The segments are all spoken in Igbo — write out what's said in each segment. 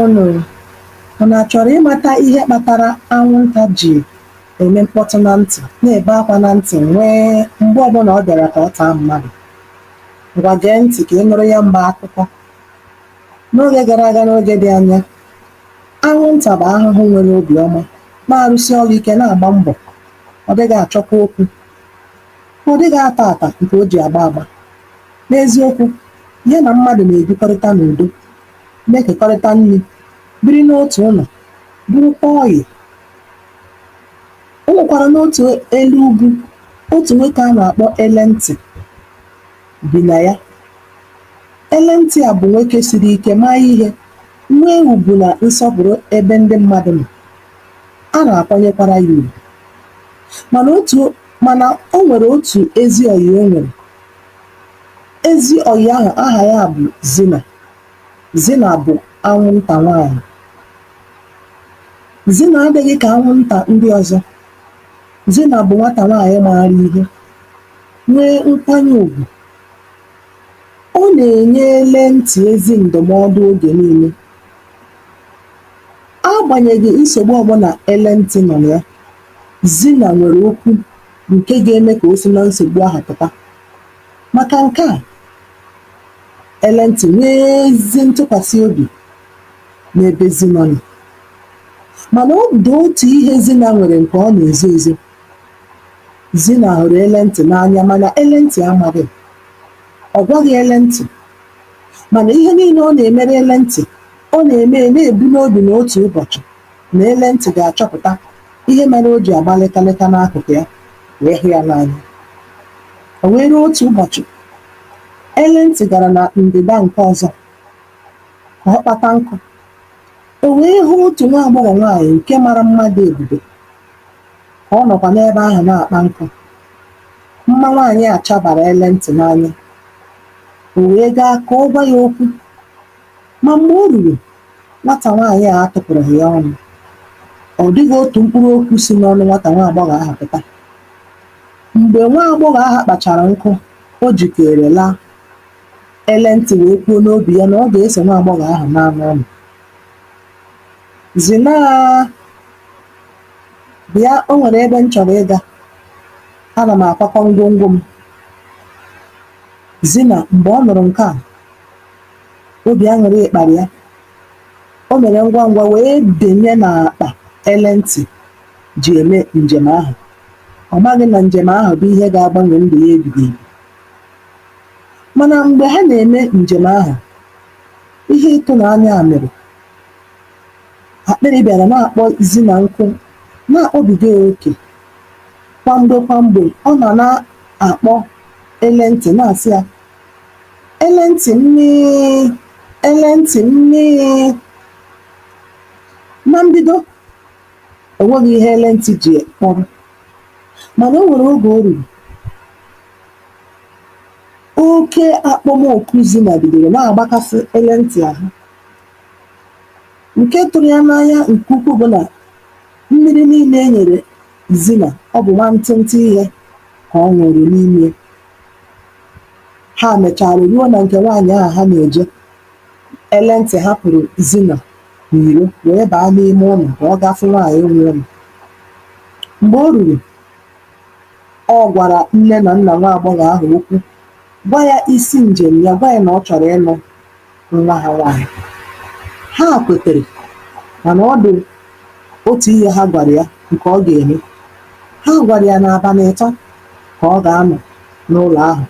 Ndewonụ. Unu achọrọ ịmata ihe kpatara anwụnta ji eme mkpọtụ na ntị, na-ebe akwa na ntị nwee mgbe ọbụla ọ bịara ka ọ taa mmadụ? Ngwa gee ntị ka ị nụrụ ya mba akụkọ. N'oge gara aga n'oge dị anya, anwụnta bụ ahụhụ nwere obiọma, na-arụsi ọrụ ike, na-agba mbọ. Ọ dịghị achọkwa okwu. Ọ dịghị ata ata nke o ji agba agba. N'eziokwu, ya na mmadụ na-ebikọrịta n'udo, na-ekekọrịta nri, biri n'otu ụlọ, bụrụkwa ọyị. O nwekwara n'otu elu ugwu, otu nwoke a na-akpọ Elentị bi na ya. Elentị a bụ nwoke siri ike, maa ihe, nwee ugwu na nsọpụrụ ebe ndị mmadụ nọ. A na-akwanyekwara ya ugwu. Mana o nwere otu ezi ọyị o nwere. Ezi ọyị ahụ aha ya bụ Zina. Zina bụ anwụnta nwaanyị. Zina adịghị ka anwụnta ndị ọzọ. Zina bụ nwata nwaanyị maara ihe, nwee nkwanye ùgwù. Ọ na-enye Elentị ezi ndụmọdụ oge niile. Agbanyeghị nsogbu ọbụla Elentị nọ na ya, Zina nwere okwu nke ga-eme ka o si na nsogbu ahụ pụta. Maka nke a, Elentị nwee ezi ntụkwasị obi n'ebe Zina nọ. Mana ọ dị otu ihe Zina nwere nke ọ na-ezo ezo. Zina hụrụ Elentị n'anya mana Elentị amaghị. Ọ gwaghị Elentị. Mana ihe niile ọ na-emere Elentị, ọ na-eme ya na-ebu n'obi na otu ụbọchị na Elentị ga-achọpụta ihe mere o ji agba lịkalịka n'akụkụ ya wee hụ ya n'anya. O wee ruo otu ụbọchị, Elentị gara na ndịda nke ọzọ ka ọ kpata nkụ. O wee hụ otu nwa agbọghọ nwaanyị nke mara mma dị ebube ka ọ nọkwa n'ebe ahụ na-akpa nkụ. Mma nwaanyị a chabara Elentị n'anya. O wee gaa ka ọ gwa ya okwu. Ma mgbe o ruru, nwata nwaanyị a atụpụrụghị ya ọnụ. Ọ dịghị otu mkpụrụ okwu si n'ọnụ nwata nwa agbọghọ ahụ pụta. Mgbe nwa agbọghọ ahụ kpachara nkụ, o jikeere laa. Elentị wee kwuo n'obi ya na ọ ga-eso nwa agbọghọ ahụ naa n'ụlọ. Zinaa! Bịa, o nwere ebe m chọrọ ịga. Ana m akwakọ ngwongwo m. Zina mgbe ọ nụrụ nke a, obi aṅụrị kpara ya. O mere ngwa ngwa wee denye n'akpa Elentị ji eme njem ahụ. Ọ maghị na njem ahụ bụ ihe ga-agbanwe ndụ ya ebighị ebi. Mana mgbe ha na-eme njem ahụ, ihe ịtụnanya a mere. Akpịrị bịara na-akpọ Zina nkụ, na-akpọbiga ya oke. Kwa mgbe kwa mgbe, ọ nọ na-akpọ Elentị na-asị ya, Elentị mmii! Elentị mmii! Na mbido, o nweghị ihe Elentị ji kpọrọ. Mana o nwere oge o ruru, oke akpọmoku Zina bidoro na-agbakasị Elentị ahụ. Nke tụrụ ya n'anya nke ukwuu bụ na mmiri niile e nyere Zina, ọ bụ nwantịntị ihe ka ọ ṅụrụ n'ime. Ha mechara ruo na nke nwaanyị ahụ ha na-eje. Elentị hapụrụ Zina n'iro wee baa n'ime ụlọ ka ọ gaa fụ nwaanyị nwe ụlọ. Mgbe o ruru, ọ gwara nne na nna nwa agbọghọ ahụ okwu, gwa ya isi njem ya, gwa ya na ọ chọrọ ịnụ nwa ha nwaanyị. Ha kwetere, mana ọ dị otu ihe ha gwara ya nke ọ ga-eme. Ha gwara ya na abalị ịtọ ka ọ ga-anọ n'ụlọ ahụ,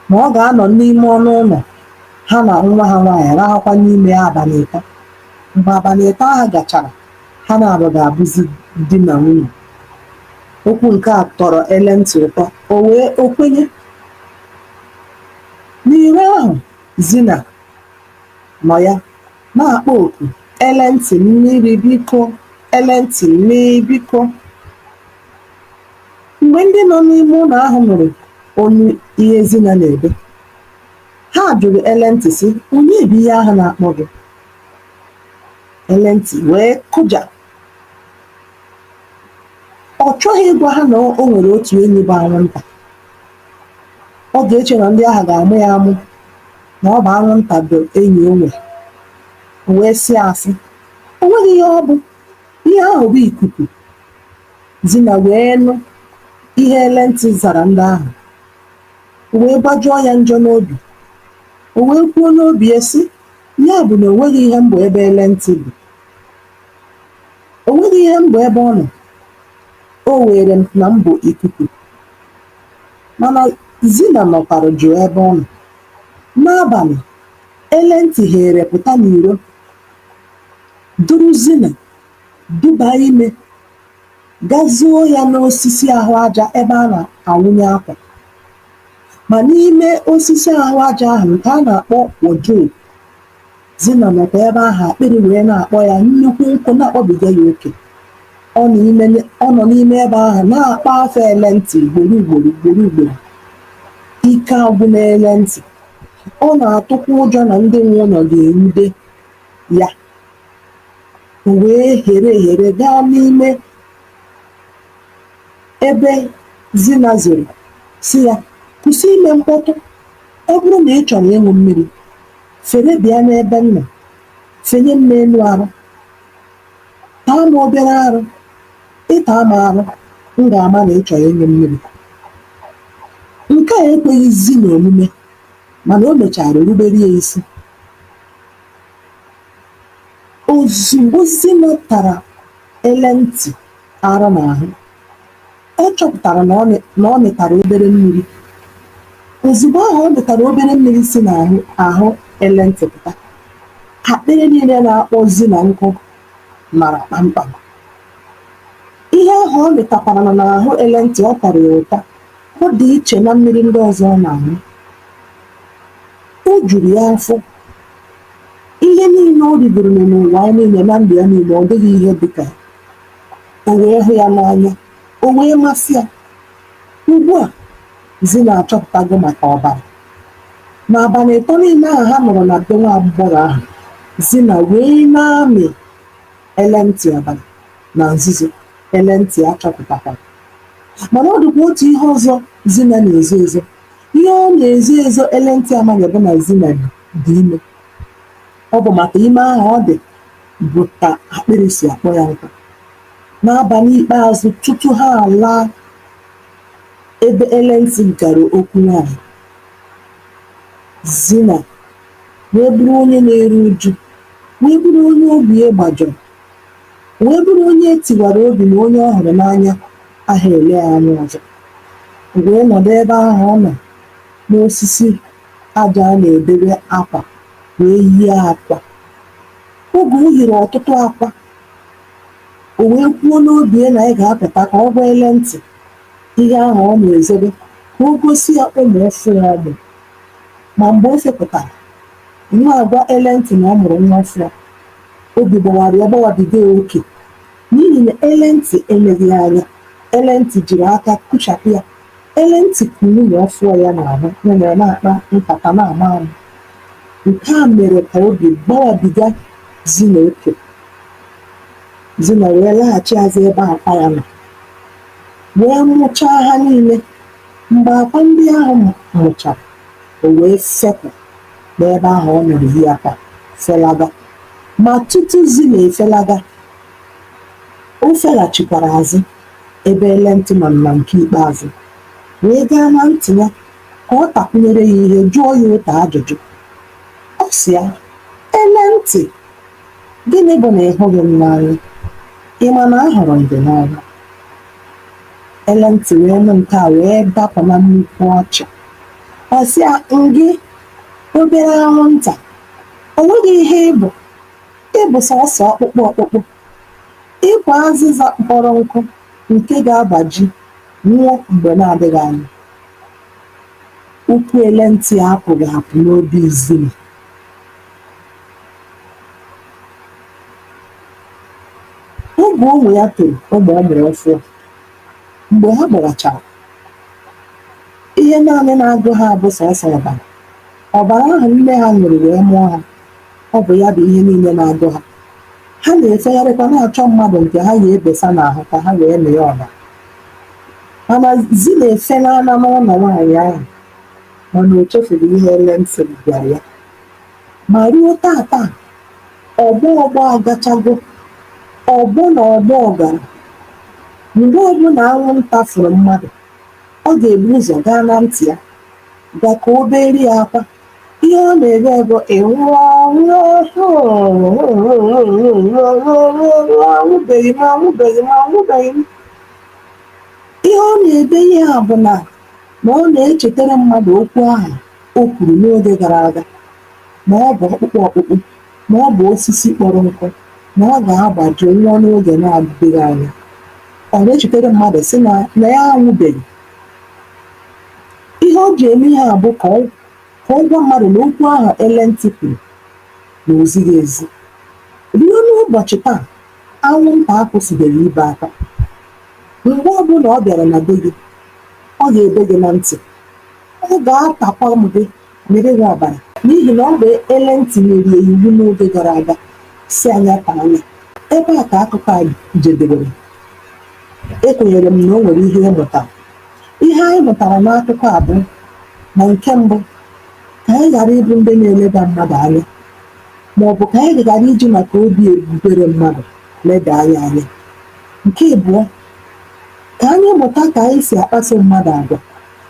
na ọ ga-anọ n'ime ọnụ ụlọ ha na nwa ha nwaanyị rahụkwa n'ime ya abalị ịtọ. Mgbe abalị ịtọ ahụ gachara, ha naabọ ga-abụzi di na nwunye. Okwu nke a tọrọ Elentị ụtọ, o wee o kwenye. N'iro ahụ, Zina nọ ya na-akpọ oku, Elentị mmiri biko, Elentị mmiri biko. Mgbe ndị nọ n'ime ụlọ ahụ nụrụ olu ihe Zina na-ebe, ha jụrụ Elentị sị, onye bụ ihe ahụ na-akpọ gị? Elentị wee kụja. Ọ chọghị ịgwa ha na o nwere otu enyi bụ anwụnta. Ọ ga-eche na ndị ahụ ga-amụ ya amụ na ọ bụ anwụnta bụ enyi o nwere. O wee sị asị, o nweghị ihe ọ bụ, ihe ahụ bụ ikuku. Zina wee nụ ihe Elentị zara ndị ahụ. O wee gbajọọ ya njọ n'obi. O wee kwuo n'obi ya sị, ya bụ na o nweghị ihe m bụ ebe Elentị bụ. O nweghị ihe m bụ ebe ọ nọ. O weere m na m bụ ikuku. Mana Zina nọkwara jụụ ebe ọ nọ. N'abalị, Elentị heere pụta n'iro, duru Zina duba ime, ga zoo ya n'osisi ahụ aja ebe a na-awụnye akwa. Ma n'ime osisi ahụ aja ahụ nke a na-akpọ wọdrobu, Zina nọkwa ebe ahụ akpịrị wee na-akpọ ya nnukwu nkụ na-akpọbiga ya oke. Ọ nọ n'ime ebe ahụ na-akpọ afa Elentị ugboro ugboro ugboro ugboro. Ike agwụna Elentị. Ọ na-atụkwa ụjọ na ndị nwe ụlọ ga-enwude ya. O wee here ehere gaa n'ime ebe Zina zoro sị ya, kwụsị ime mkpọtụ. Ọ bụrụ na ị chọrọ ịṅụ mmiri, fere bịa n'ebe m nọ, fenye m n'elu arụ. Taa m obere arụ. Ị taa m arụ, m ga-ama na ị chọrọ ịṅụ mmiri. Nke a ekweghị Zina omume, mana o mechara rubere ya isi. Ozugbo Zina tara Elentị arụ n'ahụ, ọ chọpụtara na ọ mịtara obere mmiri. Ozugbo ahụ ọ mịtara obere mmiri si n'ahụ ahụ Elentị pụta, akpịrị niile na-akpọ Zina nkụ nara kpamkpam. Ihe ahụ ọ mịtakwara n'ahụ Elentị ọ tọrọ ya ụtọ, ọ dị iche na mmiri ndị ọzọ ọ na-aṅụ. O juru ya afọ. Ihe niile o rigoro n'ụwa ya niile na ndụ ya niile, ọ dịghị ihe dị ka ya. O wee hụ ya n'anya, o wee masị ya. Ugbu a, Zina achọpụtago maka ọbara. N'abalị ịtọ niile ahụ ha nọrọ na be nwa agbọghọ ahụ, Zina wee na-amị Elentị ọbara na nzuzo. Elentị achọpụtakwara. Mana ọ dịkwa otu ihe ọzọ Zina na-ezo ezo. Ihe ọ na-ezo ezo Elentị amaghị bụ na Zina dị ime. Ọ bụ maka ime ahụ ọ dị bụ ka akpịrị si akpọ ya nkụ. N'abalị ikpeazụ tutu ha alaa ebe Elentị gara okwu nwaanyị, Zina wee bụrụ onye na-eru uju, wee bụrụ onye obi ya gbajọrọ, wee bụrụ onye e tiwara obi na onye ọ hụrụ n'anya aha ele ya anya ọzọ. O wee nọdụ ebe ahụ ọ nọ n'osisi aja a na-edebe akwa wee yie akwa. Oge o yiri ọtụtụ akwa, o wee kwuo n'obi ya na ya ga-apụta ka ọ gwa Elentị ihe ahụ ọ na-ezobe ka o gosi ya ụmụ ọfụụ ọ mụrụ. Ma mgbe o fepụtara, na-agwa Elentị na ọ mụrụ nwa ọfụụ, obi gbawara ya gbawabiga ya oke n'ihi na Elentị eleghị ya anya. Elentị jiri aka kuchapụ ya. Elentị ku nwunye ọfụụ ya n'ahụ ya na ya na-akpa nkata na-ama amụ. Nke a mere ka obi gbawabiga Zina oke. Zina wee laghachi azụ ebe akwa ya nọ, wee mụchaa ha niile. Mgbe akwa ndị ahụ mụchara, o wee fepụ n'ebe ahụ ọ nọrọ yi akwa felaga. Ma tutu Zina efelaga, o felaghachikwara azụ ebe Elentị nọ na nke ikpeazụ, wee gaa na ntị ya ka ọ takwunyere ya ihe jụọ ya otu ajụjụ. Ọ sị ya, Elentị, gịnị bụ na ị hụghị m n'anya? Ị ma na ahụrụ m gị n'anya? Elentị wee nụ nke a wee dapụ na nnukwu ọchị. Ọ sị ya, ngị obere anwụnta, o nweghị ihe ị bụ. Ị bụ sọsọ ọkpụkpụ ọkpụkpụ. Ị bụ azịza kpọrọ nkụ nke ga-agbaji nwụọ mgbe na-adịghị anya. Okwu Elentị apụghị apụ n'obi Zina. Oge ụmụ ya toro, ụmụ ọ mụrụ ọfụụ, mgbe ha gbawachara, ihe naanị na-agụ ha bụ sọsọ ọbara. Ọbara ahụ nne ha ṅụrụ wee mụọ ha, ọ bụ ya bụ ihe niile na-agụ ha. Ha na-efegharịkwa na-achọ mmadụ nke ha ga-ebesa n'ahụ ka ha wee mịa ọbara. Mana Zina efelaala n'ụlọ nwaanyị ahụ, mana o chefughị ihe Elentị gwara ya. Ma ruo tata, Ọgbọ ọgbọ agachago, ọgbọ na ọgbọ gara. Mgbe ọbụla anwụnta fụrụ mmadụ, ọ ga-ebu ụzọ gaa na ntị ya gwa ka o beere ya akwa. Ihe ọ na-ebe bụ ị nwụọ nwụọ anwụbeghị m anwụbeghị m anwụbeghị m. Ihe ọ na-ebe ihe a bụ na na ọ na-echetara mmadụ okwu ahụ o kwuru n'oge gara aga na ọ bụ ọkpụkpụ ọkpụkpụ na ọ bụ osisi kpọrọ nkụ na ọ ga-agbaji nwụọ n'oge na-adịghị anya. Ọ na-echetara mmadụ sị na na ya anwụbeghị. Ihe o ji eme ihe a bụ ka ọ ka ọ gwa mmadụ na okwu ahụ Elentị kwuru na o zighị ezi. Ruo n'ụbọchị taa, anwụnta akwụsịbeghị ibe akwa. Mgbe ọbụla ọ bịara na be gị, ọ ga-ebe gị na ntị. Ọ ga-atakwa gị mịrị gị ọbara n'ihi na ọ bụ Elentị nyere ya iwu n'oge gara aga sị nya taa ya. Ebe a ka akụkọ a jedebere. Ekwenyere m na o nwere ihe ị mụtara. Ihe anyị mụtara n'akụkọ a bụ na nke mbụ, ka anyị ghara ịbụ ndị na-eleda mmadụ anya ma ọ bụ ka anyị ghara iji maka obi ebere mmadụ leda anyị anya. Nke ịbụọ, ka anyị mụta ka anyị si akpaso mmadụ agwa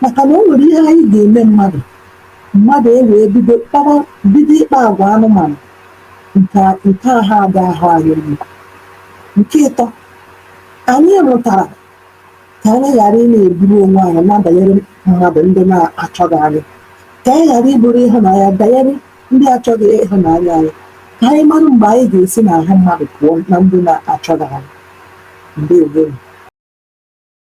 maka na o nwere ihe anyị ga-eme mmadụ, mmadụ ewee bido kpawa bido ịkpa agwa anụmanụ nke nke ahụ agaghị ahụ anyị mma. Nke ịtọ, anyị mụtara ka anyị ghara ị na-eburu onwe anyị na-adanyere mmadụ ndị na-achọghị anyị, ka anyị ghara iburu ịhụnanya danyere ndị achọghị ịhụnanya anyị, ka anyị mara mgbe anyị ga-esi n'ahụ mmadụ pụọ na ndị na-achọghị anyị. Ndewonu.